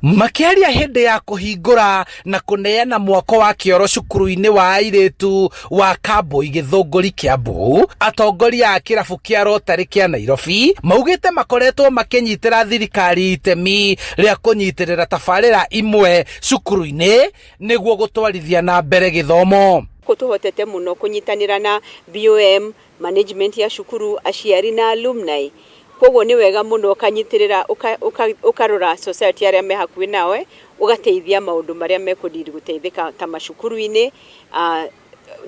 Makĩaria hĩndĩ ya kũhingũra na kũneana mwako wa kĩoro cukuru-inĩ wa airĩtu wa Kambui Gĩthũngũri Kĩambu, atongoria a kĩrabu kĩa Rotary kĩa Nairobi maugĩte makoretwo makĩnyitĩra thirikari itemi rĩa kũnyitĩrĩra tabarĩra imwe cukuru-inĩ nĩguo gũtwarithia na mbere gĩthomo. Kũ tũhotete mũno kũnyitanĩra na BOM, management ya cukuru, aciari na alumni. Koguo nĩ wega mũno ũkanyitĩrĩra ũkarora society arĩa me hakuhĩ nawe, ũgateithia maũndũ marĩa mekũ need gũteithĩka ta macukuru-inĩ,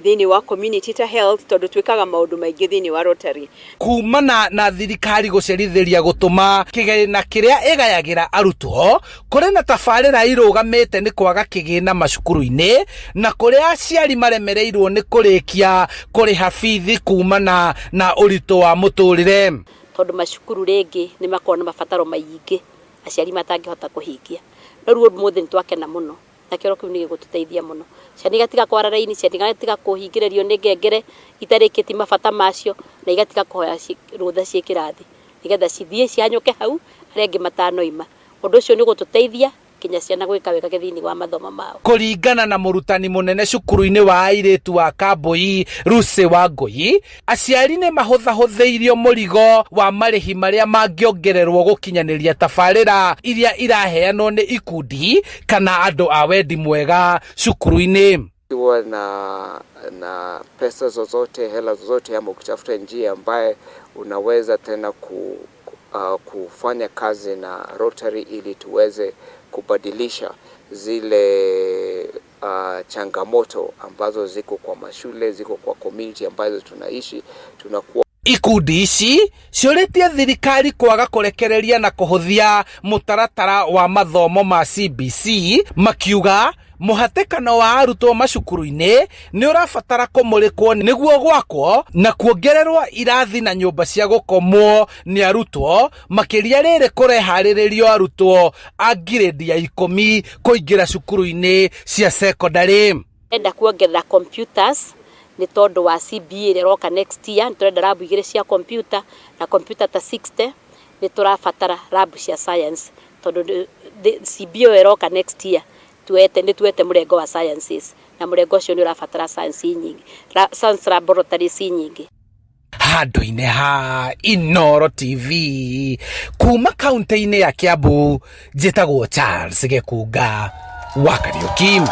thĩinĩ wa community ta health, tondũ twĩkaga maũndũ maingĩ thĩinĩ wa Rotary. Kumana na thirikari gũcerithĩria gũtũma kĩgĩna kĩrĩa ĩgayagĩra arutwo, kũrĩ na tabarĩra irũgamĩte nĩ kwaga kĩgĩna macukuru-inĩ na kũrĩa aciari maremereirwo nĩ kũrĩkia kũrĩha bithi kumana na ũritũ wa mũtũrĩre. Tondũ macukuru rĩngĩ nĩ makoragwo na mabataro maingĩ aciari matangĩhota kũhingia. No rĩu ũmũthĩ nĩ twakena mũno na kĩoro kĩu nĩ gĩgũtũteithia mũno. Ciana igatiga kwara raini, ciana igatiga kũhingĩrĩrio nĩ ngengere itarĩkĩtie mabata macio na igatiga kũhoya rũtha ciĩ kĩrathi nĩgetha cithiĩ cihanyũke hau arĩa angĩ matanoima. Ũndũ ũcio nĩ ũgũtũteithia nginya ciana gwĩka wega thĩinĩ wa mathomo mao. Kũringana na mũrutani mũnene cukuru-inĩ wa airĩtu wa Kambui, Lucy Wangũi, aciari nĩ mahũthahũthĩirio mũrigo wa marĩhi marĩa mangĩongererwo gũkinyanĩria tabarĩra iria iraheanwo nĩ ikundi kana andũ a wendi mwega cukuru-inĩ. Ukiwa na pesa zozote, hela zozote, ama ukitafuta njia ambaye unaweza tena kufanya kazi na Rotary ili tuweze kubadilisha zile changamoto ambazo ziko kwa mashule, ziko kwa community ambazo tunaishi, tunakuwa Ikundi ici ciũrĩtie thirikari kwaga kũrekereria na kũhũthia mũtaratara wa mathomo ma CBC, makiuga mũhatĩkano wa arutwo macukuru-inĩ nĩ ũrabatara kũmũrĩkwo nĩguo gwakwo na kuongererwo irathi na nyũmba cia gũkomwo nĩ arutwo, makĩria rĩrĩ kũreharĩrĩrio arutwo a ngirĩndi ya 10 kũingĩra cukuru-inĩ cia cekondarĩ. Enda kuongerera computers nĩ tondũ wa CBE ĩrĩa ĩroka next year, nĩ tũrenda lab 2 cia computer na computer ta 60, nĩ tũrabatara lab cia science tondũ CBE ĩyo ĩroka next year tuete nĩ tuete mũrengo wa sciences na mũrengo ũcio nĩ ũrabatara science nyingĩ, science laboratories nyingĩ. Handũ-inĩ ha Inooro TV kuma kaunti-inĩ ya Kiambu, njĩtagwo Charles Gĩkunga wa Kariũki.